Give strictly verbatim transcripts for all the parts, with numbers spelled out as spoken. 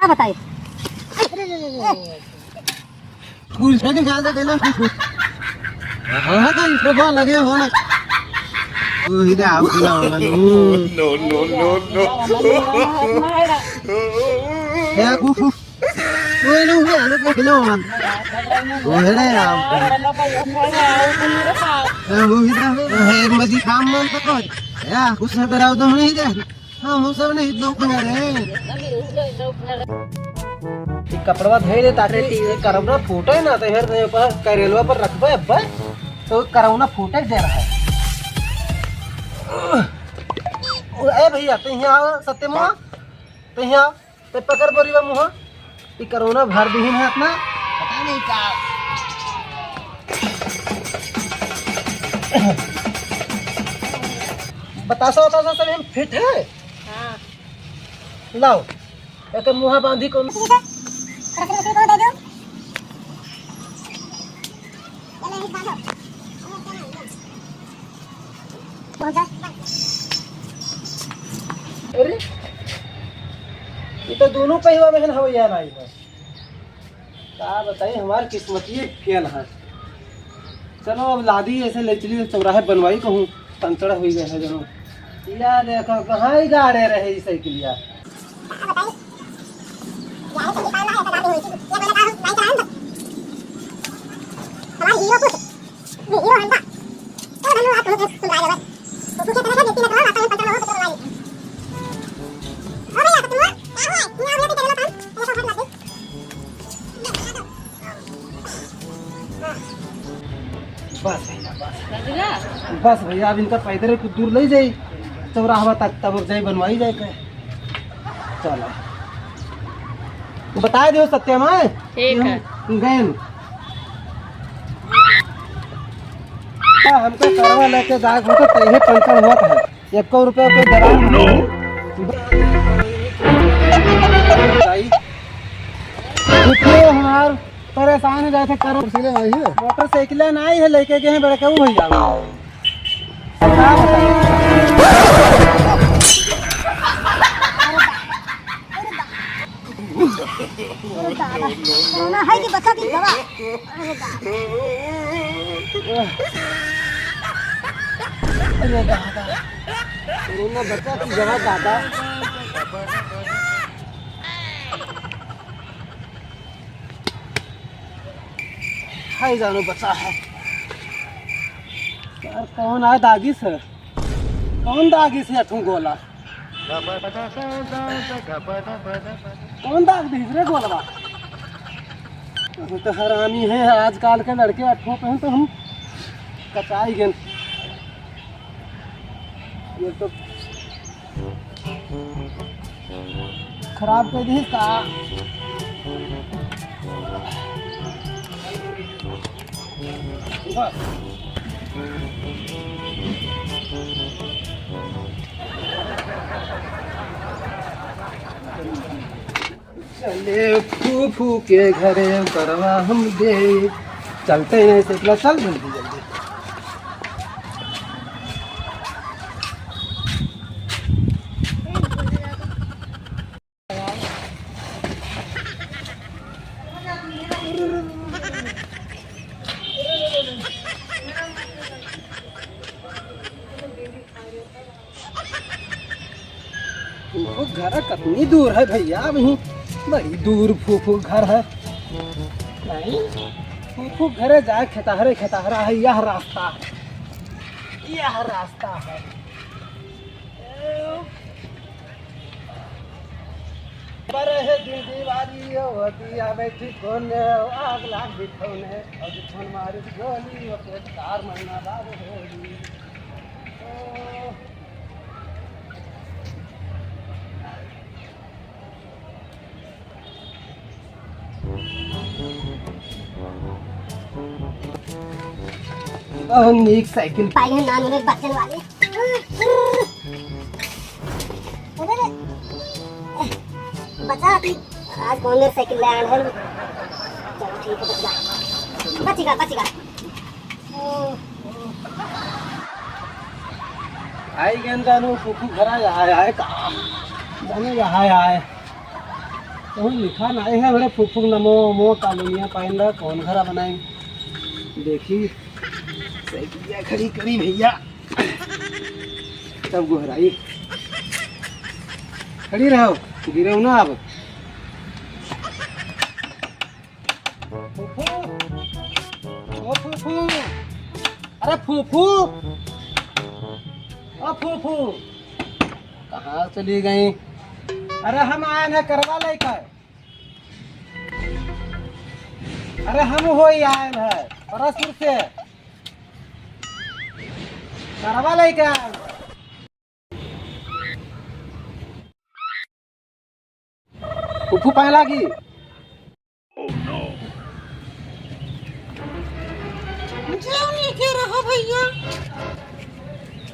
का बताई? कुछ नहीं, ज्यादा देना। हाँ, तो इसको कौन लगे हो ना? वो ही ना, आप खिलाओ ना। No, no, no, no। क्या कुछ? वो ही ना, वो ही ना, वो ही ना, वो ही ना, आप। हाँ, वो ही ना, वो है, मजी काम मन तो कर। या, कुछ ना कराओ तो नहीं दे। हाँ, हम सब नहीं, दो मिनट है। ये कपड़वा धइ ले ताकि ये करौना फूटे ना, तो हेर दे पर करेलवा पर रखबे अब्बे, तो करौना फूटे दे रहा है। ए भैया, तो यहाँ आओ, सत्य मुआ, तो यहाँ आओ, तो पकड़ बोरी बा मुँह। ई करौना भर दिहिन है अपना, पता नहीं का। बतासा उतासा सब हम फिट है। हाँ। लाओ, एक मुँह बांधी कौन? अरे, ये तो दोनों पहिवा में हन, हवैया नाई है। का बताई, हमार किस्मतिये फेल है। चलो, अब लादी ऐसे ले चली चौराहे बनवाई, कहूँ पंचर हुई गए है जनो। या देखो, कहाँ ही गाड़े रहे ई साइकिलिया। बस भैया, बस। बस भैया, अब इनका पैदल कुछ दूर ले जाई चौराहा तक, तब जाई बनवाई जाए के। चलो, बताए दियो सत्या माँ। ठीक है। गए। हमको करवा लेके जाए, हमको तैहे पंचर हुआ था। एको रुपया के दलाल नहीं। भाई, इतने हमार परेशान हो जाए थे, करो। मोटरसाइकिल आई है? मोटरसाइकिल ना आई है, लेके गए हैं बड़े कहू भैया। का बताई? अरे दादा, कोरोना है कि बच्चा की दवा? अरे दादा। अरे दादा, कोरोना बच्चा की दवा दादा। हाय जानो बच्चा है। यार कौन आए दागिस है? कौन दागिस है अठू गोला? कौन दाग दिहिस रे गोलवा? वो तो हरामी है, आजकल के लड़के अठो पे हैं तो हम कचाई गन। ये तो खराब कर दिहिस का? चले फूफू के घरे करवा हम दे। चलते ही नहीं, चल जल्दी जल्दी। फूफू घर कतनी दूर है भैया, अबहीं बड़ी दूर फूफू घर है। नहीं, फूफू घरे जाए खेतहरे खेतहरा है, यह रास्ता है, यह रास्ता है। बरहे दिन दिवारी हो, दिया बैठी कोने, आग लाग बिठौने, और फोन मारी गोली, ओके चार महीना बाद होली। ओ। बहुत नीक साइकिल। पाई है नान में बचन वाली। अरे रे। बचा थी। आज कौन मेरे साइकिल ले आन है? चलो ठीक है, बच गया। बच गया, बच गया। आई गेन जानू, फूफू घरा आए, आए का? जाने यहाँ आए। कहूँ लिखा नाहीं है, बड़े फूफू नमो, मो कालोनिया पाइन रहा, कौन घरा बनाई? देखी, साइकिलिया खड़ी करी भइया, तब गोहराई। खड़ी रहो, गिरो ना अब। फूफू, ओ फूफू, अरे फूफू, ओ फूफू, कहाँ चली गई? अरे हम आएन है करवा लइके। अरे हम होई आएन है परसपुर से। करवा लइके आएन। फूफू पाए लागी। जेव नीके रहा भइया,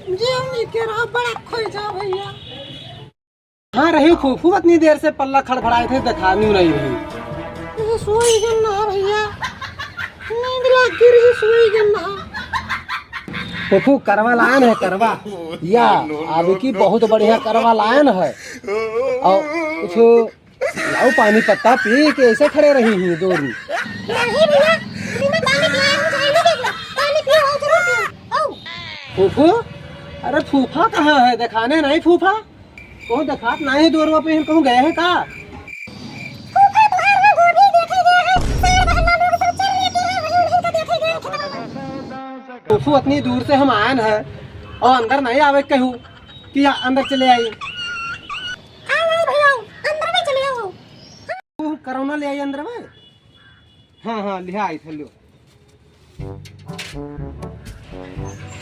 जेव नीके रहा, बड़ा खोई जा भइया। हाँ रही फूफू, इतनी देर से पल्ला खड़खड़ाए थे, दिखानी नहीं रही। ये सोई गन ना भइया, नींद लाग गई रही, सोई गन ना। फूफू करवा लाएन है, करवा। या, अब की बहुत बढ़िया करवा लाएन है। और कुछ लाओ पानी पत्ता पी के ऐसे खड़े रही ही दो दिन। नहीं भइया, बिना पानी पिए हम जाए नहीं देख लो। पानी पियो, आओ जरूर पियो। आओ। फूफू, अरे फूफा कहाँ है? दिखाने नहीं फूफा। कहूँ देखात नाहीं है दुअरवा पे, कहूँ गए हैं का? फूफा, तोहार ना गोभी देखे गया है, सार बहना लोग सब चल लेती है, वही उन्हीं का देखे गए हैं खेतवा में। फूफू, इतनी दूर से हम आएन है और अंदर नहीं आवे कहूँ कि या-, अंदर चले आई। आओ, आओ भैया, अंदर में चले आओ। तू कोरोना ले आई अंदर में? हाँ, हाँ, लिहा आई थे, लो।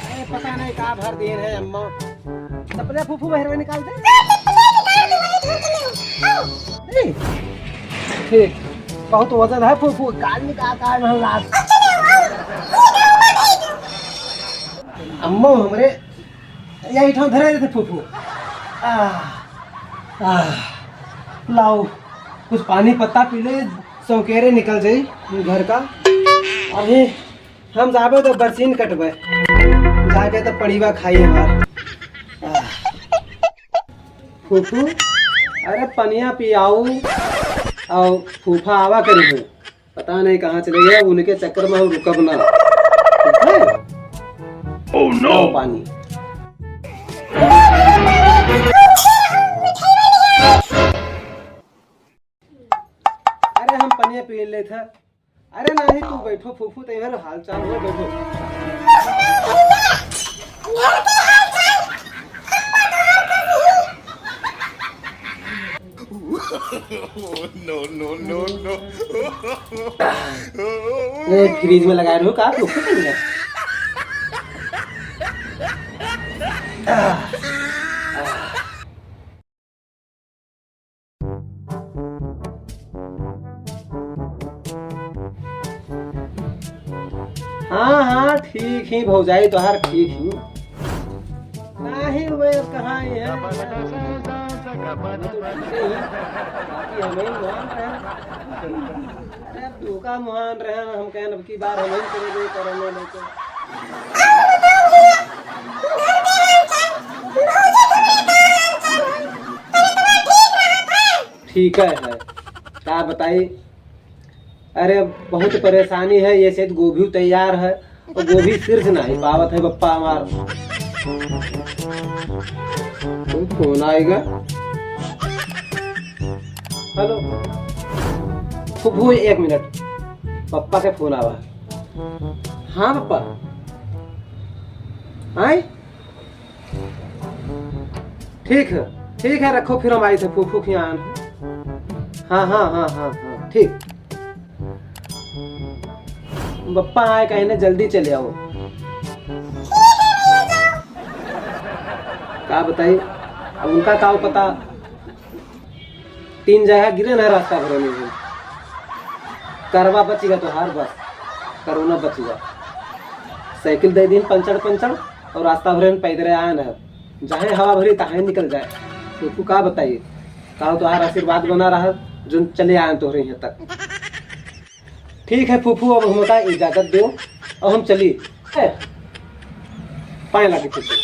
अरे, पता नहीं का भर दिन है अम्मा। चप्पले फूफू बहरे निकाल दे। ए, ठीक, बहुत वजन है फूफू, काल निकाल, काल में लात। अम्मा हमरे यही ठाउँ धरे रहते फूफू। आह, आह, लाओ, कुछ पानी पत्ता पी ले, सौकेरे निकल जाई घर का। अभी हम जाबे तो बरसीन कटबे, जाके तो पड़ीवा खाई हमार। आह। फूफू, अरे पनिया पियाऊ, और फूफा आवा करी है। पता नहीं कहाँ चले गए, उनके चक्कर में हम रुकब ना। ठीक है? Oh no! लाओ पानी। अरे हम पनिया पी लेत है। अरे नहीं, तू बैठो फूफू, तो इधर हाल चाल हो, बैठो। No, no, no, no। ये फ्रिज में लगाए रहो का? हाँ, हाँ, ठीक ही भौजाई, तोहार ठीक ही। नाही हुए, अब कहाँ ही है? बाकी हमें ही मान रहे हैं। अरे, अब तू का मान रहे हैं, हम कहें, अब की बार हमें ही करेंगे, करेंगे लेके। ठीक है, है। का बताई? अरे, बहुत परेशानी है, ये से गोभी तैयार है, और गोभी सिर्फ नहीं पावत है, बप्पा हमार। कोई फोन आएगा। हेलो, फूफू, एक मिनट, पप्पा के फोन आवा। हाँ, पप्पा, आए? ठीक है, ठीक है, रखो, फिर हम आई थे फूफू के यहाँ। हाँ, हाँ, हाँ, हाँ, हाँ, ठीक। बप्पा आए कहे ना, जल्दी चले आओ। का बताई, अब उनका का पता। तीन जगह गिरे ना रास्ता भरे में। करवा बचिगा तोहार बस, कोरोना बचिगा। साइकिल दे दिन पंचर पंचर और रास्ता भरे में पैदल आए ना। जहाँ हवा भरी तहाँ निकल जाए। फूफू का बताई, का तोहार आशीर्वाद बना रहा, जो चले आए तोहरे यहाँ तक। ठीक है फूफू, अब हमका इजाजत दो, अब हम चली। ए, पाए लागी फूफू।